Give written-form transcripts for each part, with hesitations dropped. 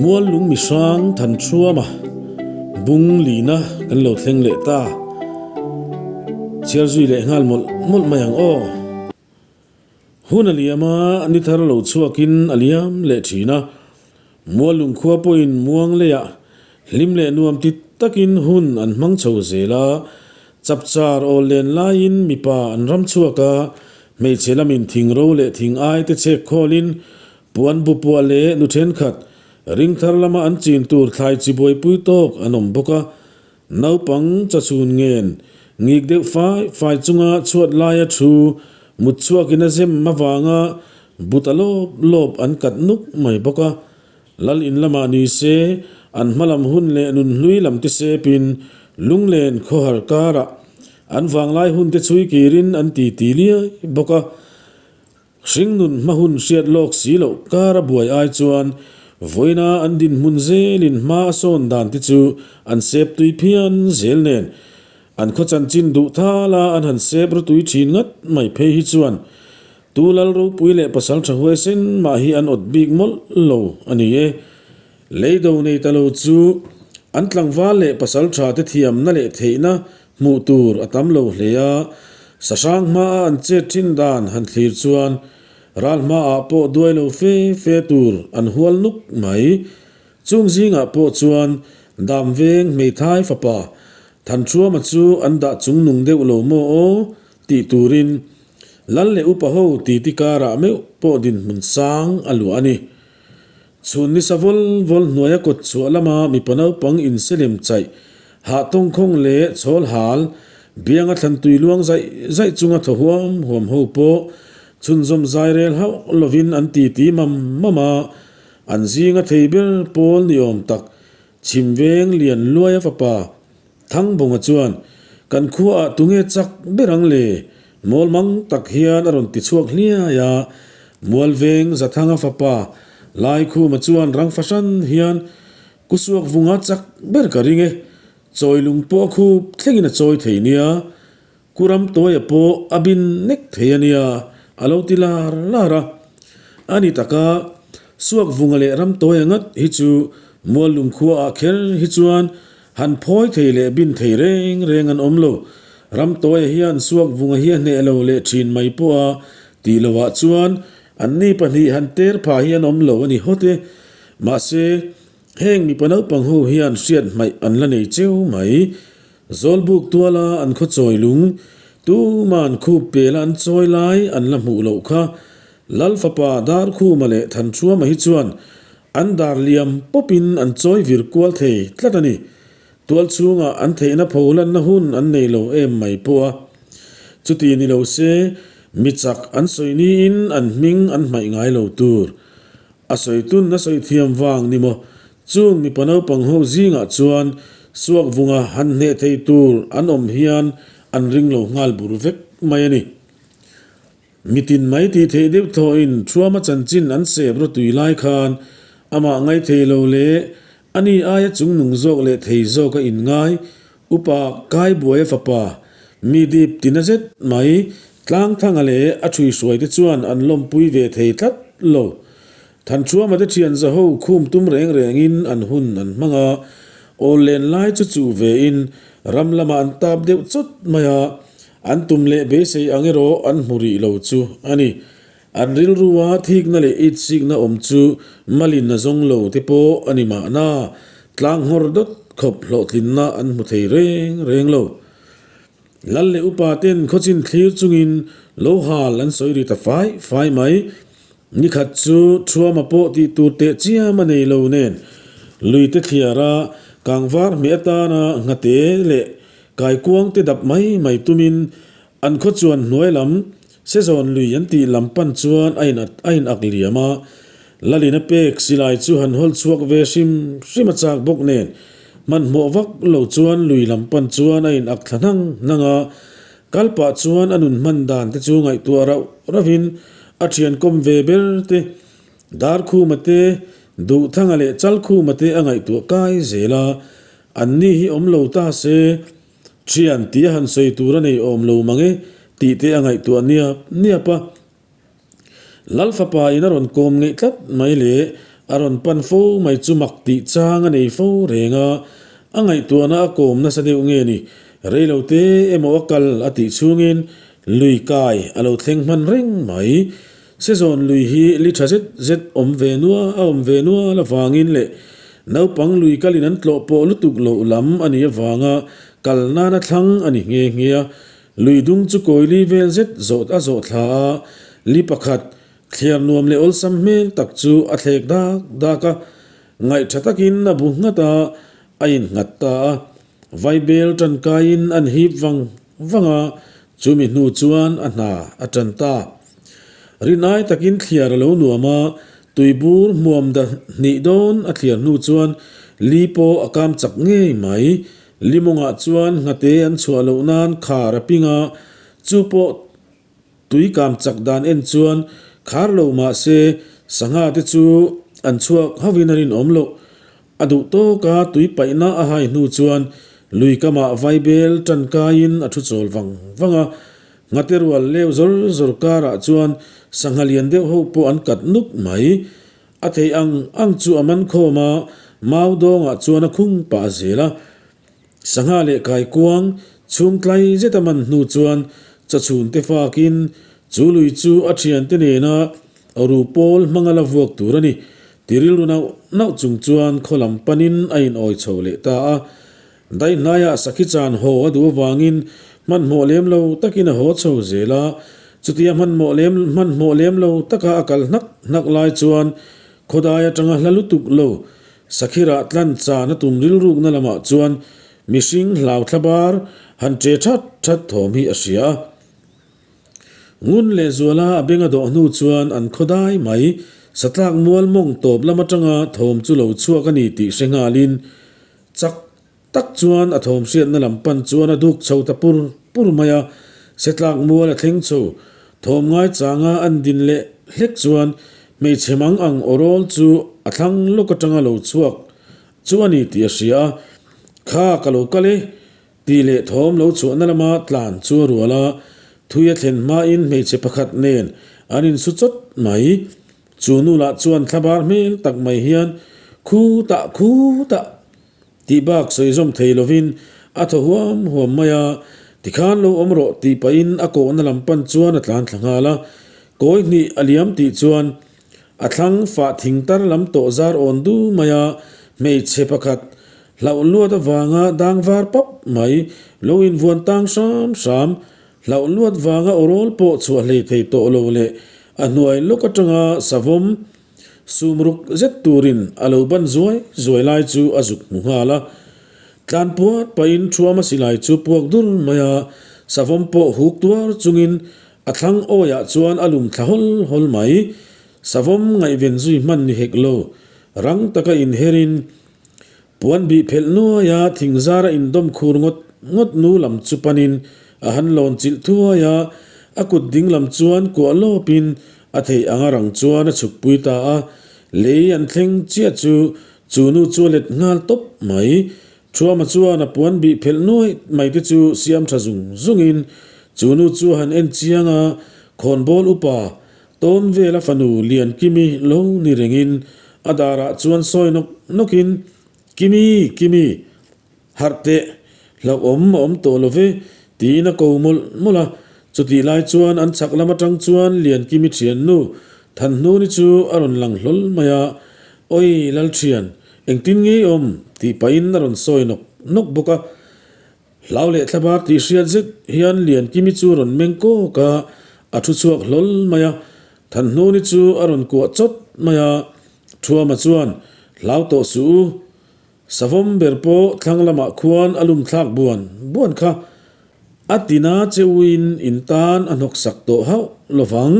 Muallung mihrang Thanṭhuama bung lihna kan lo thleng leh ta. Chhiar zui leh nghal mawlh mawlh mai ang aw. Hun a liam a, ni thar lo chhuakin a liam leh thin a. Muallung khua pawhin muang leiah hlim leh nuam ti takin hun an hmang chho zel a. Chapchar awl len laiin mipa an ram chhuak a, hmeichhe lamin thing ro leh thing ai te chhek khawlin puan bu puah leh nu thenkhat ring thar lama an chin tur thlai chi buaipui tawk an awm bawk a. Naupang chachhun ngen ngik deuh fai fai chunga chhuat laia thu mut chhuakin a zem avanga but a lawp lawp an kat nuk mai bawk a. Lal in lamah ni se an hma lam hun leh nun hlui lam te sepin lunglen khawhar karah an vanglai hun te chhui kirin an ti ti liai bawk a. Hringnun hma hun hriat lawk si loh kar a buai ai chuan vawiina an dinhmun zelin hma a sawn dan te chu an sep tui phian zel nen an khaw chanchin duh thal a an han sep rawtui thin ngat mai phei hi chuan tu lal ropui leh pasal tha huaisen mah hi an awt bik mawlh lo a ni e. Leido nei ta lo chu an tlangval leh pasal tha te thiamna leh theihna hmuh tur a tam lo hle a, sahrang hmaa an chet thin dan han thlir chuan ral hmaah pawh duai lo fe fe tur an hual nuk mai. Chung zingah pawh chuan Damveng hmeithai fapa Thanṭhuama chu an dah chungnung deuh lo maw aw tih turin Lal leh upa ho titi karah meuh pawh dinhmun sang a luah a ni. Chhun nisa vawl vawl hnuaia kawt chhuah lama mipa naupang inselem chaih, hah tawngkhawng leh chhawl hal, bianga thlan tui luang zaih zaih chunga thaw huam huam ho pawh chhunzawm zai rel hauh lovin an titi mam mam a, an zinga thei ber pawl ni awm tak chhim veng lian luaia fapa Thangbawnga chuan, Kan khuaah tunge chak ber ang le? Mawlmang tak hian a rawn ti chhuak hliai a. Mualveng Zathanga fapa Laikhuma chuan rang fahran hian, Kusuak vunga chak ber ka ring e. Chawi lung pawh a khup thlengin a chawi thei nia. Kuram tawia pawh a bin nek thei a nia, a lo ti lar lar a. A ni taka, Suakvunga leh Ramtawia ngat hi chu Muallung khuaah kher hi chuan han phawi thei leh bin thei reng reng an awm lo. Ramtawia hian Suakvunga hi a hneh lo leh thin mai pawh a tih lohah chuan anni pahnih han ter phah hi an awm lo a ni hawt e. Mahse, heng mipa naupang ho hian hriat hmaih an la nei cheu mai. Zawlbuk tuala an khaw chawi lung, tuman khup pela an chawi lai an la hmuh loh kha. Lal fapa Darkhuma leh Thanṭhuama hi chuan an dar liam pawpin an chawi vir kual thei tlat a ni. Tual chhungah an theihna pholanna hun an nei lo em mai pawh a. Chuti ni lo se, mi chak an sawi niin an hming an hmaih ngai lo tur. A sawi tun a sawi thiam vang ni maw? Chung mipa naupang ho zingah chuan Suakvunga han hneh thei tur an awm hian an ring lo nghal bur vek mai a ni. Mitin mai tih theih deuh thawhin Thuama chanchin an sep rawtui lai khan amah ngai thei lo leh ani aia chungnung zawk leh thei zawk a inngai Upa Kaibuaia fapa, mi dip tina zet mai, Tlangthanga leh a ṭhuihruaite chuan an lawmpui ve thei tlat lo. Thanṭhuama te ṭhian zaho khum tum reng rengin an hun an hmang a, awl len lai chu chuh vein ram lamah an tap deuh chawt mai a, an tum leh beisei ang erawh an hmu rih lo chu a ni. An rilrua thikna leh itsikna awm chu malin a zawng lo te pawh a ni mahna, tlang nghawr dawt khawp hlawhtlinna an hmu thei reng reng lo. Lal leh upa ten khawchin thlir chungin lo hal an sawi ri ta fai fai mai. Nikhat chu Thuama pawh tih tur teh chiam a nei lo nen, luite thliara kangvar hmeh atana nghate leh kaikuang te dap mai mai tumin An khaw chuan hnuai lam sezawn lui an tih lam pan chuan a in a in ak liam a, Lalin a pek silai chu han hawl chhuak ve hrim hrim a chak bawk nen hmanhmawh vak lo chuan lui lam pan chuan a in ak thla hnang hnang a, kal pah chuan a nun hman dan te chu ngaihtuah rauh rauh in a thian kawm ve ber te Darkhuma te Duhthanga leh Chalkhuma te a ngaihtuah kai zel a, an ni hi awm lo ta se. Thian tih a han sawi tur a nei awm lo mang e tih te a ngaihtuah niap niap a. Lal fapa in a rawn kawm ngeih tlat mai le A rawn pan fo mai chu mak tih chang a nei fo reng a, a ngaihtuahna a kawm nasa deuh nge ni, reilo te emaw a kal a tih chhungin lui kai a lo thleng hman reng mai. Sezawn lui hi li tha zet zet awm ve nua a awm ve nual avangin leh naupang lui kalin an tlawh pawh lutuk loh lam a nih avanga kal nana thlang a ni nghe nghe a. Lui dung chu kawili vel zet zawh a zawh thla a, li pakhat thliar nuam leh awlsam hmel tak chu a thlek dak dak a, ngaihtha takin a bu nghat a, a innghat ta a. Vaibel ṭankaiin an hip vang vang a, chumi hnu chuan a hna a ṭan ta. Rinai takin thliar a lo nuam a, tuibur hmuam da hnih dawn a thliar hnu chuan li pawh a kam chak ngei mai. Limawngah chuan nghate an chhuah loh nan khar a ping a, chu pawh Tui kam chak dan en chuan khar lo mah se sangha te chu an chhuak hauhin a rinawm loh. A duh tawk a tui paihna a hai hnu chuan lui kamah vaibel ṭankaiin a thu chawl vang vang a. Nghate rual leu zawr zawr karah chuan sangha lian deuh ho pawh an kat nuk mai. A theih ang ang chu a man khawm a, mau dawngah chuan a khung pah zel a. Sangha leh kaikuang chhung tlai zet a man hnu chuan chawchhunte fakin chu lui chu a thiante nena ru pawl hmanga la vuak tur a ni. Ti rilru nauh nauh chung chuan khaw lam panin a inawi chho leh ta a. Daihnaiah sakhi chan haw a duh avangin hmanhmawh lem lo takin a haw chho zel a. Chutia hmanhmawh lem hmanhmawh lem lo taka a kal hnak hnak lai chuan khawdai atanga hla lutuk lo Sakhirah tlan chan a tum rilrukna lamah chuan mihring hlau thlabar han che that that thawm hi a hria a. Ngun leh Zuala a beng a dawh hnu chuan an khaw dai mai, satlak mual mawng tawp lam atanga thawm chu lo chhuak a ni tih hre nghalin chak tak chuan a thawm hriatna lam pan chuan a duk chho ta pur pur mai a, setlak mual a thleng chho. Thawm ngai changa an din leh hlek chuan hmeichhe mang ang awrawl chu a thlang lawk atanga lo chhuak chu a ni tih a hria a, Kha ka lo kal e tih leh thawm lo chhuahna lama tlan chu a rual a, thui a thlen hmain hmeichhe pakhat nen an insu chawt mai. Chu nu lah chuan thlabar hmel tak mai hian Khutah khutah! Tih bak sawi zawm thei lovin a thaw huam huam mai a, tikhan lo awm rawh tih pahin a kawhna lam pan chuan a tlan thla nghal a. Kawi hnih a liam tih chuan a thlang fah thing tar lam tawh zar awn du mai a, hmeichhe pakhat hlauh luat avanga dang var pap mai lo invuan tang hram hram, hlauh luat vanga awrawl pawh chhuah hlei thei tawh lo leh a hnuai lawk atanga savawm Sum ruk zet turin a lo ban zuai zuai lai chu a zuk hmu nghal a. Tlan puat pahin Thuama silai chu puak dur mai a, savawm pawh huk tuar chungin a thlang awiah chuan a lum thla hawl hawl mai. Savawm ngaihven zui hman ni hek lo, rang taka inherin Puan bih phelh nuaia thing zara indawm khur ngawt ngawt nu lam chu panin a han lawn chilh thuai a, a kut ding lam chuan kuah lawpin a theih anga rang chuan a chhukpui ta a, lei an thleng chiah chu chu nu chu a let nghal tawp mai. Thuama chuan a puan bih phelh nuaih mai te chu siam tha zung zungin chu nu chu a han en chiang a, khawnbawl upa Tawn vela fanu Liankimi lo ni rengin a darah chuan sawi nawk nawkin, Kimi, Kimi, harh teh, hlauhawm a awm tawh lo ve, tiin a ko mawlh mawlh a. Chutih lai chuan an chhak lam atang chuan Liankimi thiannu Thanhnuni chu a rawn lang hlawl mai a, Awi Lalthian, engtin nge i awm? tih pahin a rawn sawi nawk nawk bawk a. Hlau leh thlabar tih hriat zet hian Liankimi chu rawn meng kawk a, a thu chhuak hlawl mai a. Thanhnuni chu a rawn kuah chawt mai a, Thuama chuan, Hlau tawh suh u, savawm ber pawh thlang lamah khuan a lum thlak buan buan kha. A tina che uin in tan a hnawk sak tawh hauh lovang.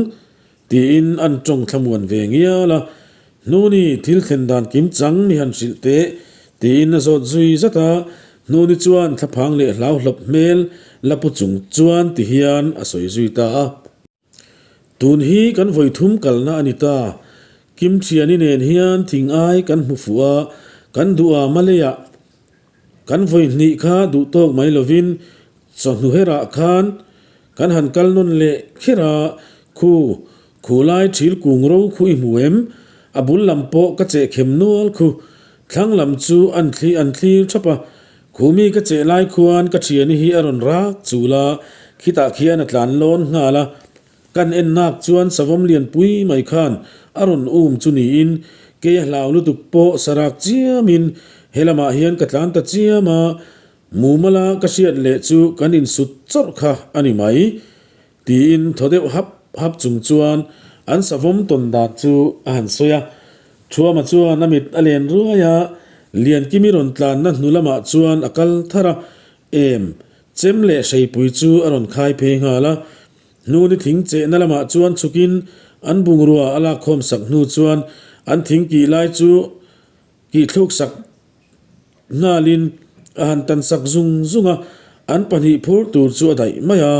Tiin an tawng thlamuan ve ngial a, Hnuni thil thlen dan kim chang mi han hrilh teh, tiin a zawt zui zat a, Hnuni chuan thlaphang leh hlauhlawp hmel la pu chung chuan ti hian a sawi zui ta a. Tun hi kan vawi thum kalna a ni ta, Kim Thiani nen hian thing ai kan hmu fuh a, kan duh a Malay-ah kan vawi hnih kha duh tawk mai lovin chawhnu herah khan Kan han kal nawn leh kher a, Khu, khu lai thil kung ro khu i hmu em? A bul lam pawh ka cheh khem nual khu. Thlang lam chu an thli an thlir thap a. Khumi ka cheh lai khuan ka thiani hi a rawn rak chul a, khitah khian a tlan lawn nghal a. Kan en nak chuan savawm lianpui mai khan a rawn um chu niin kei a hlau lutuk pawh sarak chiamin he lamah hian ka tlan ta chiam a, mumala ka hriat leh chu kan insut chawrh kha a ni mai. Tiin thaw deuh hap hap chung chuan an savawm tawn dan chu a han sawi a. Thuama chuan a mit a len ruai a, Liankimi rawn tlanna hnu lamah chuan a kal thar a, em chem leh hreipui chu a rawn khai phei nghal a. Hnuni thing chehna lamah chuan chhukin an bungrua a lakkhawm sak hnu chuan an thing kih lai chu kihthluk sak nghalin a han tan sak zung zung a, an pahnih phur tur chu a daih mai a.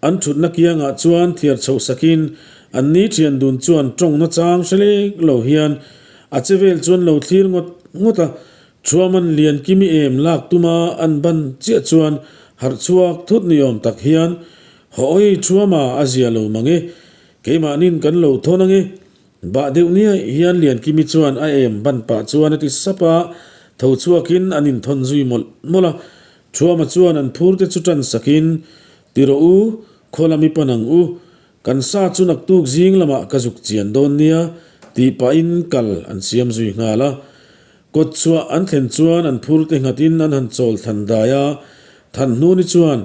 An thutna kiangah chuan thiar chhoh sakin an ni thian dun chuan tawngna chang hre lek lo hian a che vel chuan lo thlir ngawt ngawt a. Thuaman lian kimi em lak tuma an ban chiah chuan harh chhuak thut ni awm tak hian, Hawi Thuama a zia lo mang e, keimahnin kan lo thawn ange, Bah deuh niaih hian Liankimi chuan a em ban pah chuan a ti sap a, tho chhuakin an inthawn zui mawlh mawlh a. Thuama chuan an phur te chu tan sakin, Ti rawh u, khaw lam i pan ang u, kan sa chu naktuk zing lamah ka zuk chian dawn nia, tih pahin kal an siam zui nghal a. Kawt chhuah an thlen chuan an phur te nghatin an han chawl than dai a, Thanhnuni chuan,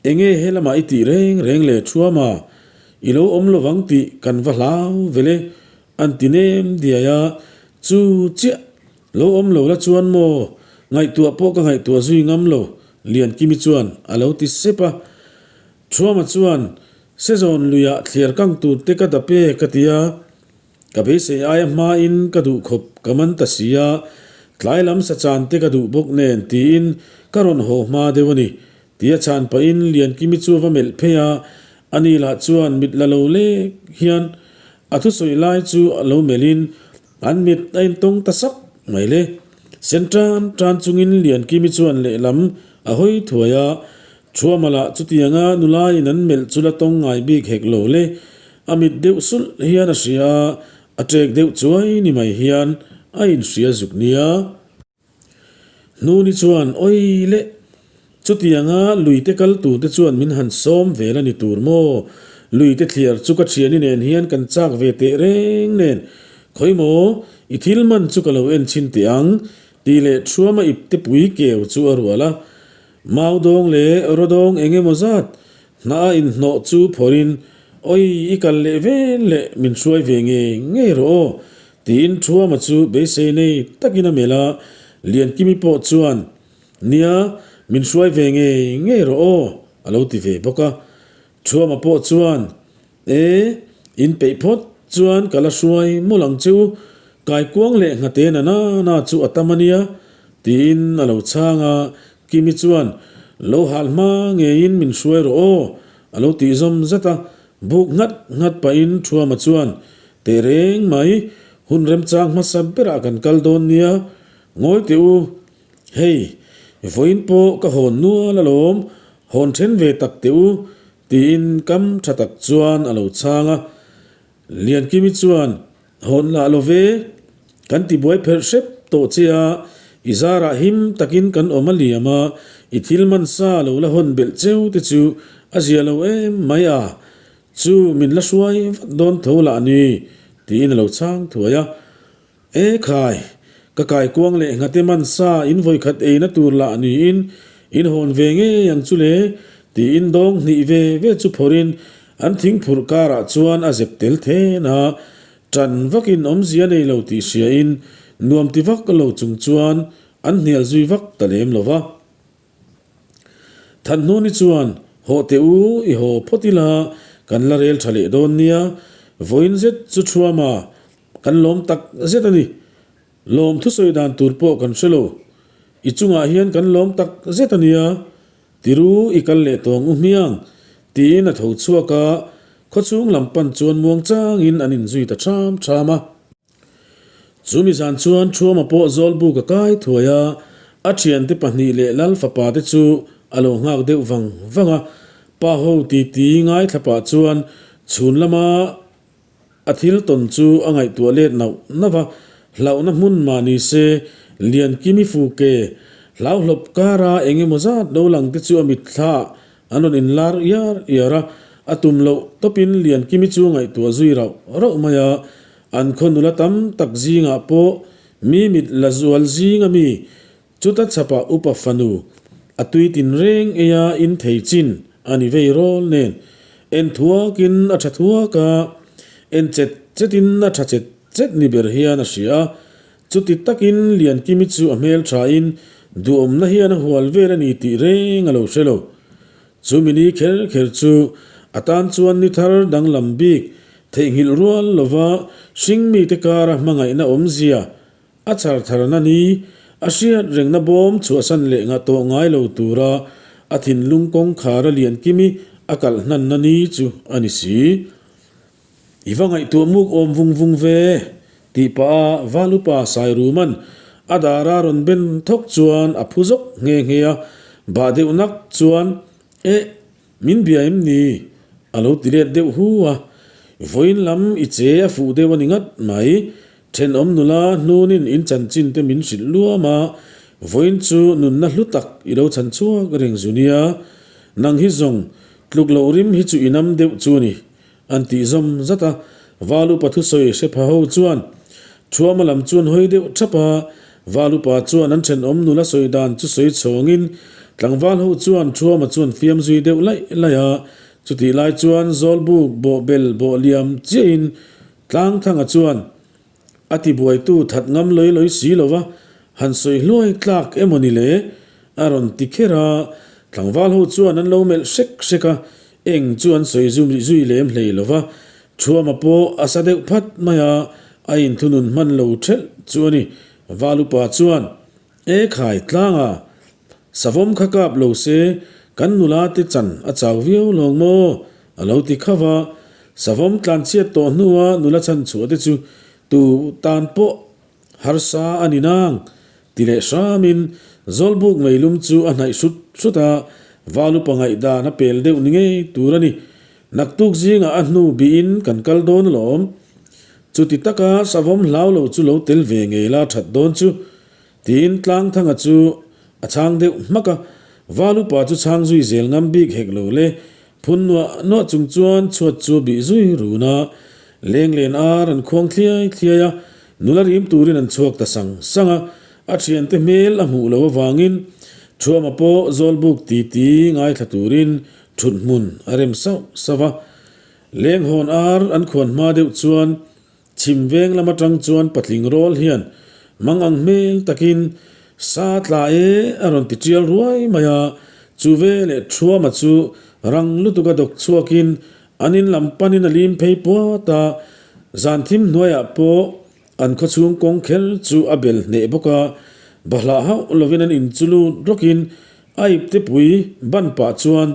Enge he lamah i tih reng reng le Thuama, i lo awm lovang tih kan va hlau vel e, an ti nem diai a, chu chiah lo awm lo la chuan maw ngaihtuah pawh ka ngaihtuah zui ngam lo Liankimi chuan a lo ti sep a. Thuama chuan Sezawn luiah thliar kang tur te ka dap e ka ti a, Ka beisei aia hmain ka duh khawp ka man ta si a, tlai lam sa chan te ka duh bawk nen tiin ka rawn haw hma deuh a ni. Tia chhan pahin Liankimi chu a va melh phei a, ani lah chuan mit la lo lek hian a thusawi lai chu a lo melhin an mit a intawng ta sak mai le. Sen tan tan chungin Liankimi chuan lehlam a hawi thuai a, Thuama lah chutianga nulaiin an melh chu la tawng ngai bik hek lo le. A mit deuh sulh hian a hria a, a ṭek deuh chuai ni mai hian a inhria zuk nia. Hnuni chuan, Awi le, chutianga luite kal turte chuan min han sawm vel a ni tur maw? Luite thliar chu ka ṭhiani nen hian kan chak ve teh reng nen, khawi maw, i thil man chu ka lo en chhin teh ang, tih leh Thuama ipte pui keu chu a rual a. Mau dawng leh rawdawng eng emaw zat Hna a inhnawh chu phawrhin, Awi, i kal leh vel leh min hruai ve ngei ngei rawh aw, tiin Thuama chu beisei nei takin a melh a. Liankimi pawh chuan, Nia, min hruai ve ngei ngei rawh aw, a lo ti ve bawk a. Thuama pawh chuan, E, in peih phawt chuan ka la hruai mawlh ang che u, kaikuang leh nghate na na na chu a tam a nia, tiin a lo chhang a. Kimi chuan, Lo hal hma ngeiin min hruai rawh aw, a lo tih zawm zat a. Buk nghat nghat pahin Thuama chuan, Teh reng mai, hun remchang hmasa berah kan kal dawn nia. Ngawi teh u, hei, vawiin pawh ka hawn nual alawm, hawn then ve tak teh u, tiin kam tha tak chuan a lo chhang a. Liankimi chuan, Hawn lah lo ve, kan ti buai pherh hrep tawh che a, i zarah him takin kan awm a liam a, i thil man sa lo la hawn belh cheu te chu a zia lo em mai a, chu min la hruai vat dawn tho lah ni, tiin a lo chhang thuai a. E khai, ka kaikuang leh nghate man sa in vawikhat eina tur lah niin in hawn ve ngei ang chu le, tiin dawng hnih ve ve chu phawrhin An thingphurh karah chuan a zep tel then a, ṭan vakin awmzia nei lo tih hriain nuam ti vak lo chung chuan an hnial zui vak ta lem lo va. Thanhnuni chuan, Hawh teh u, i haw phawt ila, kan la rel ṭha leh dawn nia, vawiin zet chu Thuama kan lawm tak zet a ni. Lawm thusawi dan tur pawh kan hre lo, i chungah hian kan lawm tak zet a nia. Tiru i kal leh tawng u hmiang, tiin a tho chhuak a, khawchhung lam pan chuan muang changin an inzui ta ṭham ṭham a. Chumi zan chuan Thuama pawh Zawlbuk a kai thuai a, a ṭhiante pahnih leh Lal fapa te chu a lo nghak deuh vang vang a, pa ho titi ngaithla pah chuan chhun lama. A thil tawn chu a ngaihtuah let nauh nauh a, hlauhna hmun mah ni se, Liankimi fuke hlauhlawp kara eng emaw zat lo lang te chu a mitthla ah an rawn inlar iar iar a, a tum loh tawpin Liankimi chu ngaihtuah zui rauh rauh mai a, an khaw nula tam tak zingah pawh mi mit la zual zinga mi Chuta chhapah upa fanu a tui tinreng eia in thei chin a ni vei rawl nen en thuakin a tha thuak a, en chet chetin a tha chet chet ni ber hian a hria a. Chuti takin Liankimi chu a hmel thain duhawmna hian a hual vel a ni tih reng a lo hre lo. Chumi ni kher kher chu a tan chuan ni thar danglam bik theihnghilh rual lova hringmite kara hmangaihna awmzia A char tharna ni, a hriat rengna bawm chhuahsan leh ngah tawh ngai lo tura a thinlung kawngkhar a lian kimi a kalh hnanna ni chu a ni si. I va ngaihtuah muk awm vung vung ve, tih pah a Val upa Sairuman a dara rawn ben thawk chuan a phu zawk nghe nghe a, bah deuh nak chuan, Eh! Min bia em ni? A lo ti let deuh hu a. Vawiin lam i che a fuh deuh a ni ngat mai. Thenawm nula hnunin in chanchin te min hrilh luam a, vawiin chu nunna hlu tak i lo chhan chhuak reng zu nia. Nang hi zawng tluk loh rim hi chu i nam deuh chu a ni. An tih zawm zat a, Val upa thusawi hre pha ho chuan Thuama lam chuan hawi deuh thap a, Val upa chuan an thenawm nula sawi dan chu sawi chhawngin tlangval ho chuan Thuama chuan fiam zui deuh laih laih a, chutih lai chuan Zawlbuk bawhbel bawh liam chiahin Tlangthanga chuan A tibuaitu that ngam lawi lawi si lo va, han sawi hluai tlak emaw ni le? A rawn ti kher a, tlangval ho chuan an lo melh hrek hrek a, eng chu an sawi zui zui lem hlei lo va, Thuama pawh a sa deuh phat mai a, a inthunun hman lo thelh chu a ni. Valupa chuan, E khai tlanga, savawm kha kap lo se, kan nula te chan a chau viau lawng maw? A lo ti kha va, savawm tlanchhiat tawh hnua nula chhan chhuah te chu tu tan pawh harsa a ni nang ti leh hramin Zawlbuk meilum chu a hnaih hrut hrut a, Valupa ngaihdan a pel deuh ni ngei tur a ni. Naktuk zingah a hnu bihin kan kal dawn alawm. Chuti taka savawm hlau lo chu lo tel ve ngei la that dawn chu Tiin Tlangthanga chu a chhang deuh hmak a, Val upa chu chhang zui zel ngam bik hek lo le, phun nuah nuah chung chuan chhuat chu a bih zui run a, lenglen ar an khuang thliai thliai a, nula rim turin an chhuak ta sang sang a, a thiante hmel a hmuh loh avangin Thuama pawh Zawlbuk titi ngaithla turin thut hmun a rem sauh sauh a, lenghawn ar an khuan hma deuh chuan Chhim veng lam atang chuan patling rawl hian mang ang hmel takin sa tla e a rawn ti tial ruai mai a, chu veleh Thuama chu rang lutuk a dawk chhuakin an in lam panin a lim phei puat a, zan thim hnuaiah pawh an khawchhung kawng kher chu a bel hneh bawk a, bahlah hauh lovin an in chu lut rawkin a iptepui ban pah chuan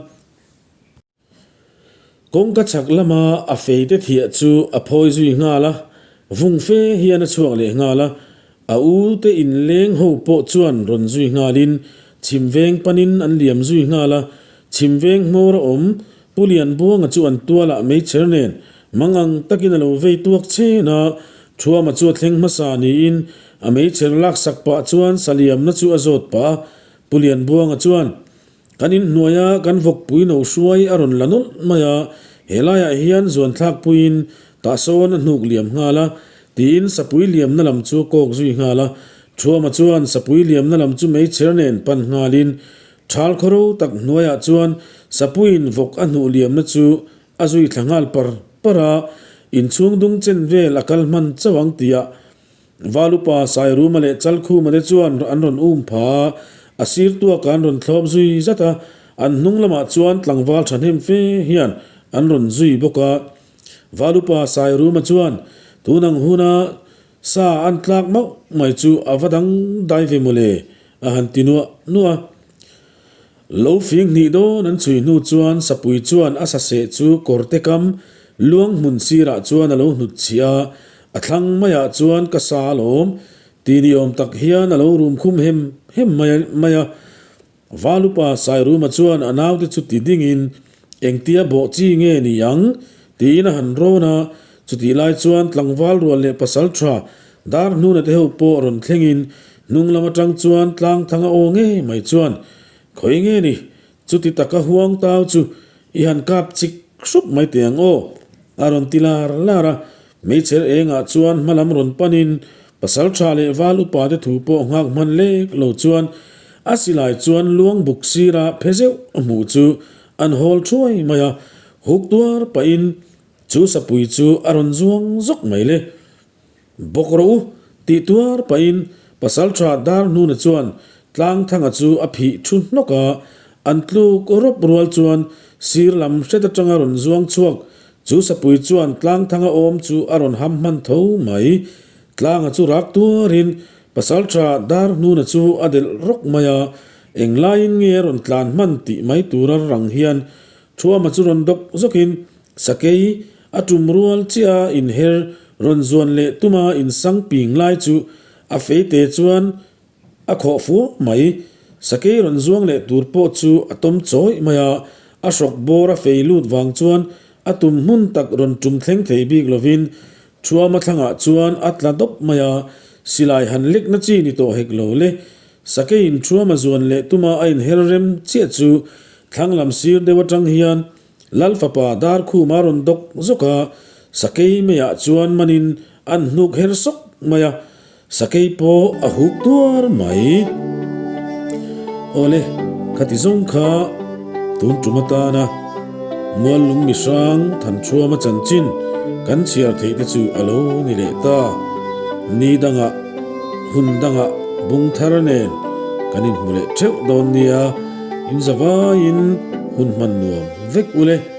Kawngka chhak lama a feite thiah chu a phawi zui nghal a, vung fe hian a chhuak leh nghal a, a u te inleng ho pawh chuan rawn zui nghalin chhim veng panin an liam zui nghal a, chhim veng hmawr a awm Pu Lianbuanga chu an tualah meichher nen mangang takin a lo vei tuak chen a, Thuama chu a thleng hmasa niin a meichher laksak pah chuan saliamna chu a zawt pah a, Pu Lianbuanga chuan Kan inhnuaia kan vawkpui no hruai a rawn la nawlh mai a, helaiah hian zuan thlakpuiin tah sawn a hnuk liam nghal a, tiin sapui liamna lam chu a kawk zui nghal a. Thuama chuan sapui liamna lam chu meichher nen pan nghalin thal khawro tak hnuaiah chuan sapuiin vawk a hnuh liamna chu a zui thla nghal par par a, inchhung dung chen vel a kal hman chauh ang tihah Valupa Sairuma leh Chalkhuma te chuan an rawn um pha a, a sir tuaka an rawn thlawp zui zat a, an hnung lamah chuan tlangval thahnem fe hian an rawn zui bawk a. Valupa Sairuma chuan tun ang huna sa an tlak mauh mai chu a va dang dai ve mawle a han ti nuah nuah a. Lo fing hnih dawn an chhui hnu chuan sapui chuan a saseh chu kawrte kam luang hmun sirah chuan a lo hnut chhiah a, a thlang maiah chuan ka sa alawm ti ni awm tak hian a lo rum khum hem hem mai a. Valupa Sairuma chuan a naute chu ti dingin engtia bawh chi nge ni ang tiin a han rawn a, Chutih lai chuan tlangval rual leh pasal tha dar hnuna te ho pawh rawn thlengin hnung lam atang chuan tlang thanga aw ngei mai chuan Khawi nge ni? Chuti taka huang tau chu i han kap chik hrup mai teh ang aw a rawn ti lar lar a. Meichher engah chuan hma lam rawn panin pasal tha leh val upa te thu pawh nghak hman lek lo chuan a silai chuan luang buk sira phe zeuh a hmuh chu an hawl thuai mai a, huk tuar pahin Chu sapui chu a rawn zuang zawk mai le. Bawk rawh u, tih tuar pahin Pasalṭha Darhnuna chuan Tlangthanga chu a phih thu hnawk a, an tluk rawp rual chuan sir lam hret atanga rawn zuang chhuak chu sapui chuan Tlangthanga awm chu a rawn ham hman tho mai. Tlanga chu rak tuarin Pasalṭha Darhnuna chu a delh rawk mai a, englaiin nge a rawn tlan hman tih mai tura rang hian Thuama chu rawn dawk zawkin Sakei a tum rual chiah a inher rawn zuan leh tuma insang ping lai chu a feite chuan a khawh fuah mai. Sakei rawn zuang leh tur pawh chu a tawm chawih mai a, a hrawk bawr a fei lut vang chuan a tum hmun tak rawn tum thleng thei bik lovin Thuama thlangah chuan a tla dawp mai a, silai han lekna chi ni tawh hek lo le. Sakeiin Thuama zuan leh tuma a inher rem chiah chu thlang lam sir deuh atang hian Lal fapa dar khum a rawn dawk zawk a, sakei meiah chuan manin an hnuk her sawk mai a, sakei pawh a huk tuar mai. Awle, khati zawng kha tun tum atana Muallung mihrang Thanṭhuama chanchin kan chhiar theih te chu a lo ni leh ta. Ni dangah, hun dangah bung thar nen kan inhmu leh theuh dawn nia. In zavaiin hun hman nuam vek u le.